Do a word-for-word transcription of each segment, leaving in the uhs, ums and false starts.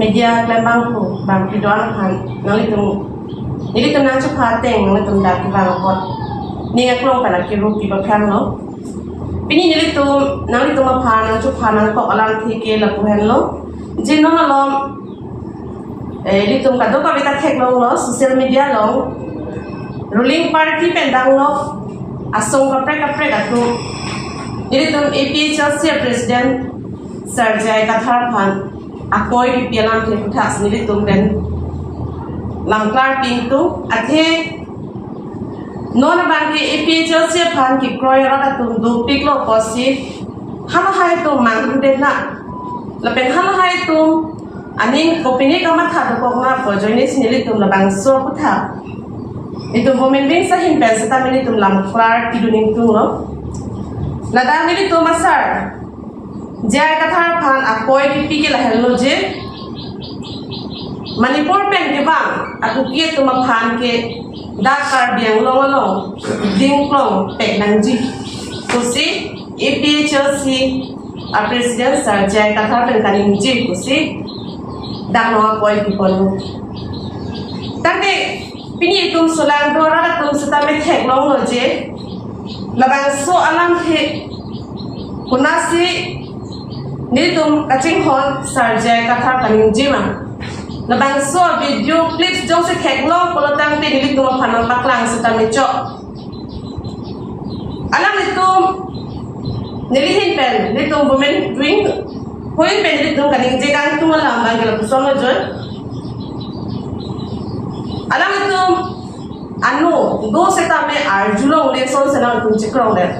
Media klembang pu bang pidon aphan nanglitum, nelitum nangchupha ateng nanglitum dak kevang apot ning aklong pen akiru pi baphrang lo. Pini nelitum nanglitum aphan nangchupha nangkok alamthe ke lapu henlo. Je non along, eh, nelitum kadokave ta theklonglo social media along ruling party pen danglok asong kaprek kaprek atum nelitum A P H L C president Sir J I Kathar aphan akoi kipi alamthe aphuthak si nelitum pen lamklar pi ingtung. Athe non abang ke A P H L C aphan kekroi arat atum dopiklo pusi halahai atum manghudet na, lapen halahai atum aning kopine kamatha dokok na pu ajoine si nelitum labangso aphuthak itum Women Wings ahin pen seta nelitum lamklar pidun ingtunglo. Ladak nelitum asar J I Kathar aphan akoi kipi ke lahenlo je Manipur pen kevang akuki atum aphan ke dak Karbi Anglong along dingklong pek nangji pusi A P H L C a president Sir J I Kathar pen kaningje pusi dak non akoi kiponlo. Tangte pini itum solangdo arat atum seta me theklonglo je labangso alamthe konatsi nelitum kachinghon Sir J I Kathar kaningje ma. Labangso video clips jongsi theklong pulo tangte nelitum aphan nangpaklang seta me chok. Alanglitum neli ahin pen, nelitum Women Wing ahin pen nelitum kaningje kangtung alam abang ke lapuson lo joi. Alanglitum ano do seta me arjulongle ason si alanglitum chikrongdet.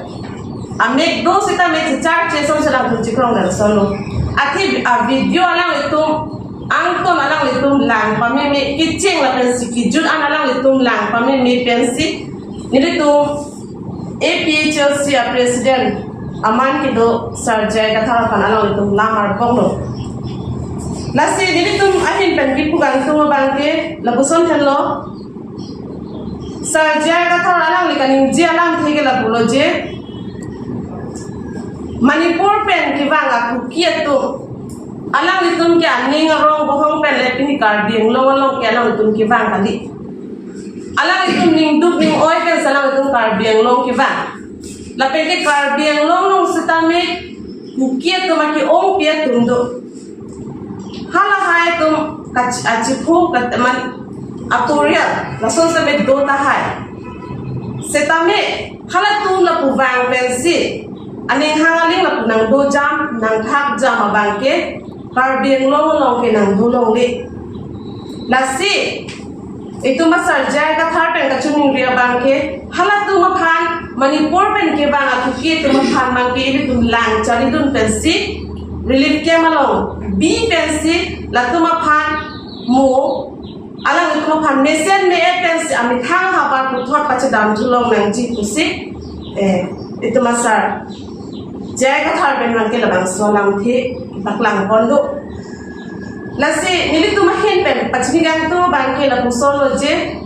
Amek do seta me checharche ason si alanglitum chikrongdet ason lo. Athe a video alanglitum angton alanglitum lang pameme, kecheng lapensi kejut an alanglitum lang pameme pensi nelitum A P H L C a president aman kedo Sir J I Kathar aphan alanglitum lam arpoklo. Lasi nelitum ahin pen kipu kangtung abang ke lapuson henlo. Sir J I Kathar alangli kaningje alamthe ke lapulo je Manipur pen kevang akuki atum alanglitum ke aning arong bohong pen le pini Karbi Anglong along ke alanglitum kevang kali. Alanglitum ningduk ning-oi pen si alanglitum Karbi Anglong kevang. Lapen ke Karbi Anglong along seta me Kuki atum ake-ongpi atum do. Halahai atum kach-, achiphu kat-, man atorial lason seta me do tahai. Seta me halatum lapu vang pensi aning hang aling lapu nangdojam, nangthakjam abang ke Karbi Anglong along ke nangdolongle. Lasi itum asar J I Kathar pen kachiningri abang ke halatum aphan Manipur pen kevang akuki atum aphan abang ke ilitum lang charidun pensi relief camp along bi pensi latum aphan mo alanglitum aphan mesen me-et pensi amethang havar puthot pachedam thulong nangji pusi, eh, itum asar J I Kathar pen abang ke labangso alamthe paklang pon do. Lasi nelitum ahin pen pachini kangtung abang ke lapuson lo je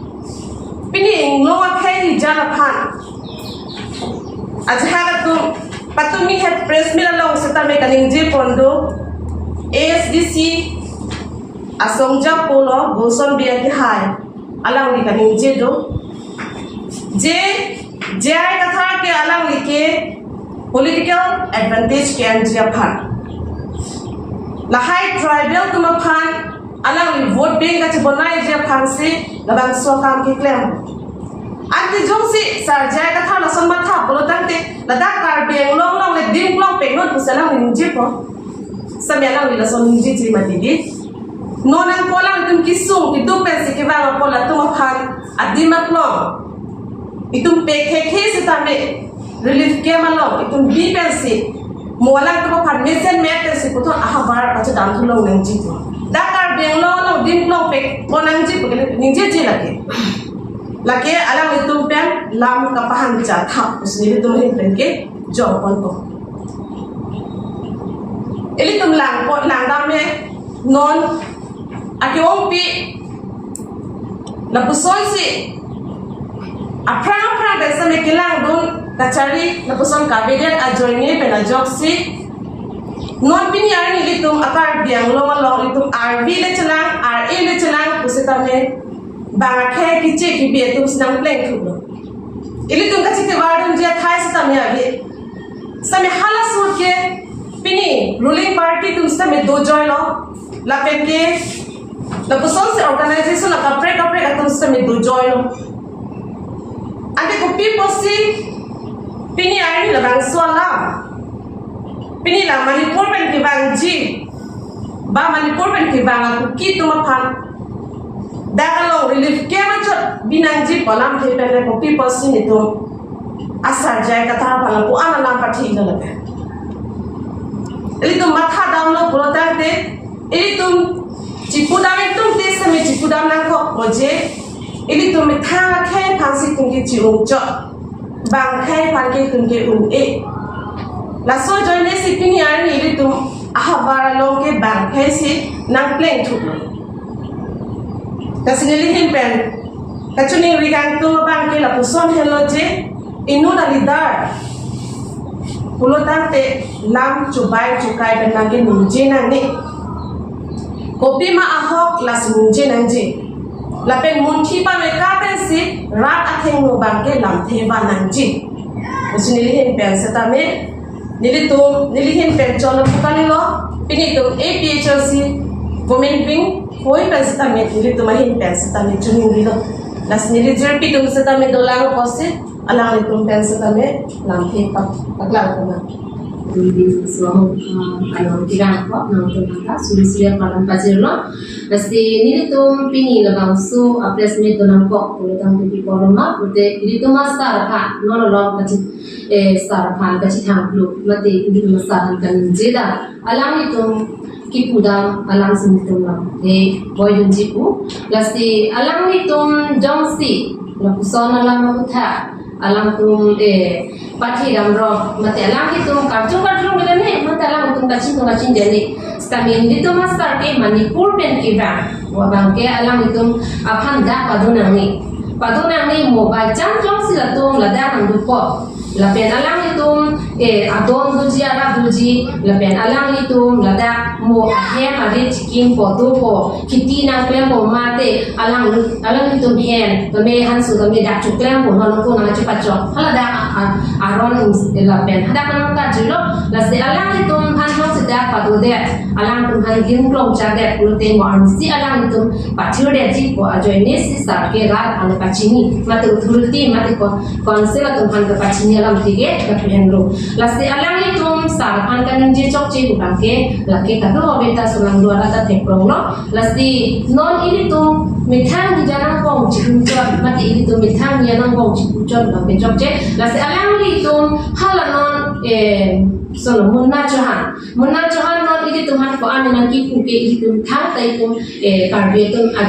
pini inglong akhei hijat aphan ajahak atum patumi het press meet along seta me kaningje pon do A S D C asong japo lo Goson Bey Kehai alangli kaningje do je J I Kathar ke alangli ke political advantage ke-enji aphan, lahai tribal atum aphan alangli vote bank kachibonaiji aphansi labangso akam keklem. Ante jongsi sar J I Kathar lason matha pulo tangte ladak Karbi Anglong along le dim klong peknon pusi alangli ningjepo. Sami alangli lason ningjeji mati di. Non angko alangtum kesung keduk pensi kevang apot latum aphan adim aklong itum pek khekhe sitame relief camp along itum bi pensi mo alangtum aphan mesen me-et pensi puthot ahavar pachedam thulong nangji. Dak Karbi Anglong along dim klong pekpon nangji pu ke ningjeji lake. Lake alanglitum pen lam kapahan ja thap pusi nelitum ahin pen kejok ponpo. Ilitum langpon langdam he non ake-ongpi lapusonsi aphrang aphrang pen sami kelangdun kachari lapuson kavedet ajoine pen ajoksi non pini arni ilitum akar Anglong along ilitum R V le chelang, R A le chelang pusitame bang akhei kiche kibi atum si nangplengthuplo. Ilitum kachiti vardunji athai sitame ave. Sitame halaso ke pini ruling party atum sitame dojoilo. Lapen ke lapuson si organization akaprek kaprek atum sitame dojoilo. Ante kopi pusi pini arni labangso alam, pini la Manipur pen kevangji ba Manipur pen kevang a-Kuki atum aphan dak along relief camp achot binangji pu alamthe pen le kopi pusi nelitum asar J I Kathar aphan lapu-an alam pathilo lapen ilitum matha damlo pulo tangte, ilitum chipudam, ilitum te sitame chipudam nangkokpo je ilitum methang akhei aphan si itum ke chi-ungchot, bang akhei aphan ke itum ke un-e. Laso ajoine si pini arni ilitum ahavar along ke bang akhei si nangplengthuplo. Lasi neli ahin pen kachiningri kangtung abang ke lapuson henlo je, inut a-leader pulo tangte lam chubai chukai pen abang ke ningje nangne. Kopima ahok lasi ningje nangji. Lapen munthi pameka pensi rat athengno abang ke lamthe van nangji pusi neli ahin pen sitame, nelitum, neli ahin pen chonlo pu kalilo, pini itum A P H L C women wing hoi pen sitame, nelitum ahin pen sitame chiningrilo. Lasi neli jirpi atum sitame dolang pusi alanglitum pen sitame lamthe pak-, paklang puma. Dun bin so, ah, along tirang ko, nangtum nangka, suri suri palam pajirlo. Lasi nelitum pini labangso a-press meet donangkok pulo tangte pi koroma, pute ilitum a-sar aphan, non along kachi, eh, sar aphan kachethanglo, mate ilitum a-sar aphan kaningje dam. Alanglitum kipudam alam si nelitum lamthe voidunji pu. Lasi alanglitum jongsi lapuson alam aputhak alangtum, eh, pathi damrong, mate alanglitum karju karju mila ne, mate alanglitum kachingtung kachingje ne. Sitame nelitum a-sar ke Manipur pen kevang, wa abang ke alanglitum aphan dak pado nangne. Pado nangne mo by chance jongsi latum ladak nangdukok, lapen alanglitum, eh, adon doji, arat doji, lapen alanglitum ladak mo ahem arit chikimpo dopo, kheti nangklempo mate alang, alanglitum hem tame hanso tame dak chiklempo, non ko nangchepachok, haladak a, a, aron ins-, lapen hadak nangkarjulo. Lasi alanglitum aphan jongsi dak padodet, alangtum aphan gin klong chadet pulote mo arnisi alanglitum pathirdetji pu ajoine si sar ke rat aphan pachini, mate authority, mate ko council atum aphan kapachini alamthe ke lapu henlo. Lasi alanglitum sar aphan kaningje chokche pu abang ke lake kadokave ta sulang dua rata thepronglo. Lasi non ilitum methang ni janang kong chipuchot, mate ilitum methang ni janang kong chipuchot abang ke chokche. Lasi alanglitum hala non, eh, sono Munna Chauhan. Munna Chauhan non ilitum aphan ko-an nangkipu ke ilitum thangta itum, eh, Karbi atum a,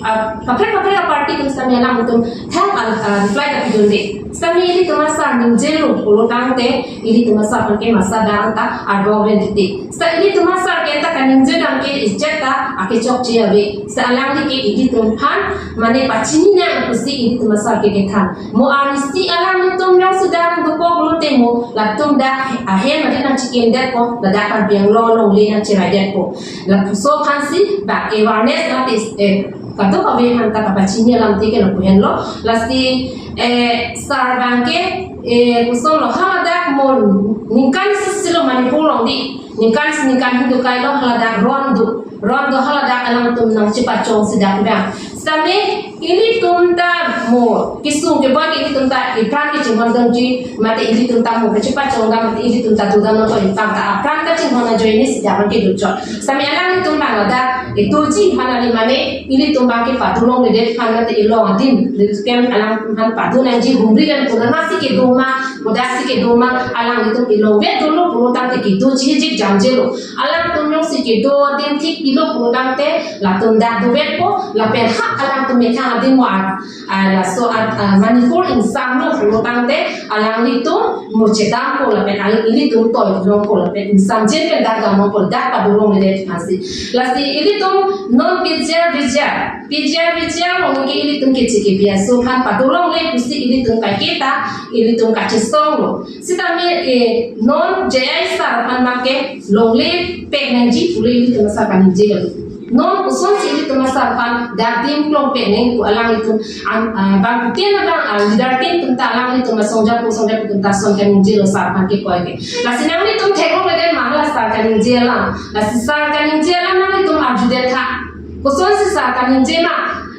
a, kaprek kaprek a-party atum sitame alangtum thang a, a, reply kapidunde. Sitame ilitum a-sar ningjelo pulo tangte, ilitum a-sar aphan ke masa dang ta arbok ren titi. Sita ilitum a-sar ke ta kaningje dam ke ichet ta akechokche ave. Sita alangli ke ilitum aphan mane pachini nang pusi ilitum a-sar ke kethan. Mo arnisi alanglitum jongsi dak nangdukok pulote mo latum dak ahem arit nangchikimdetpo, ladak Karbi Anglong alongle nangcheraidetpo. Lapuson aphansi bak awareness notice, eh, kadokave aphan ta kapachini alamthe ke lapu henlo. Lasi, eh, sar abang ke, eh, kusonlo haladak mo ningkan isi silo Manipur along di. Ningkan isi ningkan hindu kailo haladak ron do. Ron do haladak alangtum nangchepachongsi dak bang. Sitame ilitum ta mo kesung keboi ke ilitum ta ipran kechinghon dongji, mate ilitum ta mo kachepachong dam, mate ilitum ta dodam nangkok, ilitum ta apran kachinghon ajoine si dak abang ke dochot. Sitame alanglitum abang ladak itoji aphan kali mane ilitum abang ke padolongledet aphan mate ilong adim, ilitum alangtum aphan pado nangji humri dan puna nasi kedo ma, kodaksi kedo ma, alanglitum ilongvet dolo pulo tangte kedoji jik jamjelo. Alangtum jongsi kedo adim thik pilo pulo tangte latum dak dovetpo, lapen ha alangtum methang adim mo a, a, laso a, a, Manipur ingsamlo pulo tangte alanglitum mo chedampo lapen alang ilitum toilongpo lapen ingsamjin pen dak damlongpo, dak padolongledet aphansi. Lasi ilitum Non P G R V G R, P G R V G R along ke ilitum keche kebi aso aphan padolongle pusi ilitum kaiketa ilitum kachesonglo. Sitame eh, non J I sir aphan make longle pek nangji pule ilitum asar kaningjelo. Non kosonsi ilitum asar aphan dak adim klong pek nang pu alanglitum an, ah, bangphutin abang, ah, leader tin atum ta alanglitum asong japo song japo atum ta son kaningjelo sir aphan ke koi ke. Lasi nanglitum theklongledet ma hala sir kaningje alam. Lasi sir kaningje alam nanglitum arjudet tha. Kosonsi sir kaningje ma,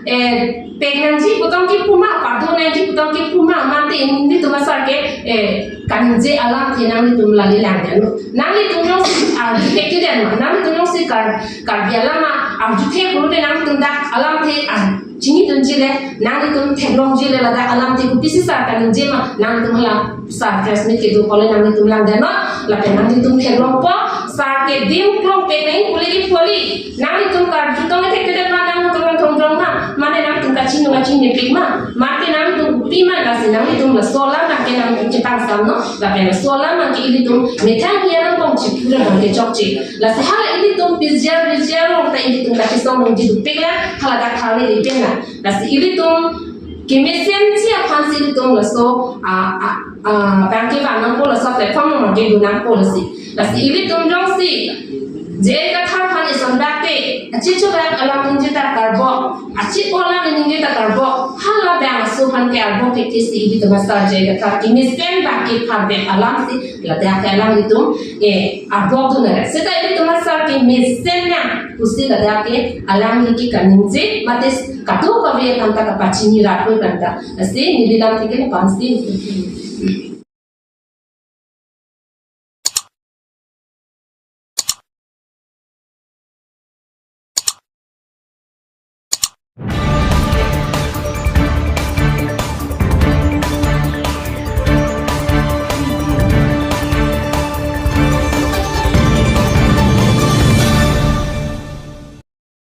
eh, pek nangji pu tong kipu ma, pado nangji pu tong kipu ma, mate ilitum asar ke, eh, kaningje alamthe nanglitum lale langdetlo. Nanglitum jongsi arju thekthedet ma, nanglitum jongsi Kar, Karbi alam ma arju thek pulote nanglitum dak alamthe, ah, chinidunjile, nanglitum theklongjile ladak alamthe kopisi sir kaningje ma, nanglitum hala sir press meet kedo pule nanglitum langdetlo, lapen nanglitum theklongpo, sir ke adim klong pek nang pule ke poli, nanglitum karju tong thekthedet ma, nanglitum nangthrongthrong ma, mane nanglitum kachingno kachingnepik ma, mate nanglitum kopi ma, lasi nanglitum laso alam nang ke nangchepangsamno, lapen laso alam nang ke ilitum methang ya nang bong chipura nang ke chokche. Lasi hala ilitum P G R V G R along ta ilitum kachesong nangji dopiklo, hala dak thale dopiklo. Lasi ilitum kemesenji aphansi ilitum laso, ah, ah, ah, bang kevan nangpo laso platform nang kedo nangpo lasi. Lasi ilitum jongsi J I Kathar aphan ison bakte, achicho bang alam ningje ta karbok, achipo alam ningje ta karbok, hala bang aso aphan ke arbok thekthe si ilitum asar J I Kathar kemesen bang kephan bang alamsi ladak ke alanglitum, eh, arbok dunare. Seta ilitum asar kemesen nang pusi ladak ke alangli ke kaningje, mate kadokave aphan ta kapachini rapoi aphan ta. Lasi neli lamthe ke lapu-ansi.